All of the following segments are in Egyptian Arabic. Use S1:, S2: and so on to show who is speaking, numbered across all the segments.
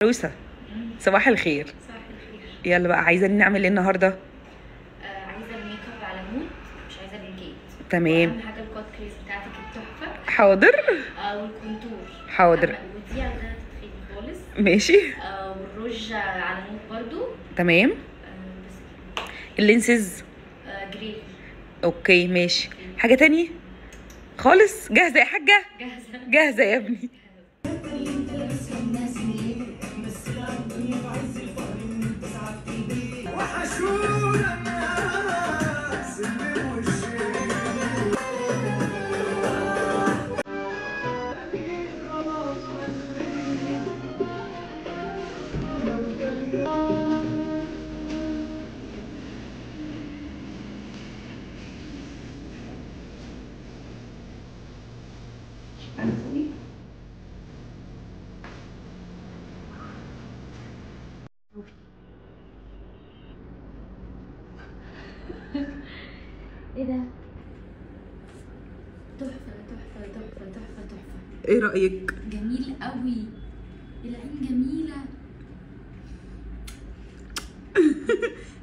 S1: عروسة، صباح الخير.
S2: صباح الخير.
S1: يلا بقى، عايزة نعمل ايه النهارده؟
S2: عايزه الميك اب على mood، مش عايزه بنكيت.
S1: تمام.
S2: اهم حاجة ال cut crease بتاعتك التحفة.
S1: حاضر.
S2: وال contour.
S1: حاضر.
S2: ودي عايزاها تتخيلي خالص.
S1: ماشي.
S2: والروج على mood برضو.
S1: تمام.
S2: بس كده.
S1: ال lenses
S2: gray.
S1: okay ماشي. حاجة تاني خالص؟ جاهزة يا حاجة؟
S2: جاهزة.
S1: جاهزة يا ابني.
S2: ايه ده؟ تحفة تحفة تحفة تحفة تحفة.
S1: ايه رأيك؟
S2: جميل قوي، العين جميلة.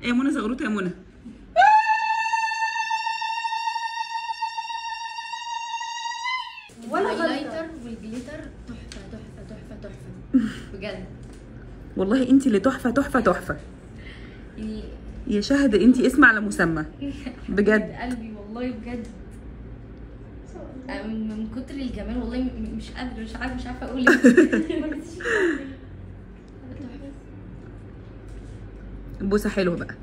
S1: يا منى زغروطة يا منى.
S2: ولا ال highlighter وال glitter تحفة تحفة تحفة تحفة بجد.
S1: والله انت اللي تحفة تحفة تحفة يا شهد، انت اسم على مسمى بجد.
S2: قلبي والله بجد من كتر الجمال والله مش قادرة، مش عارفه اقول ايه.
S1: بوسه حلوة بقى.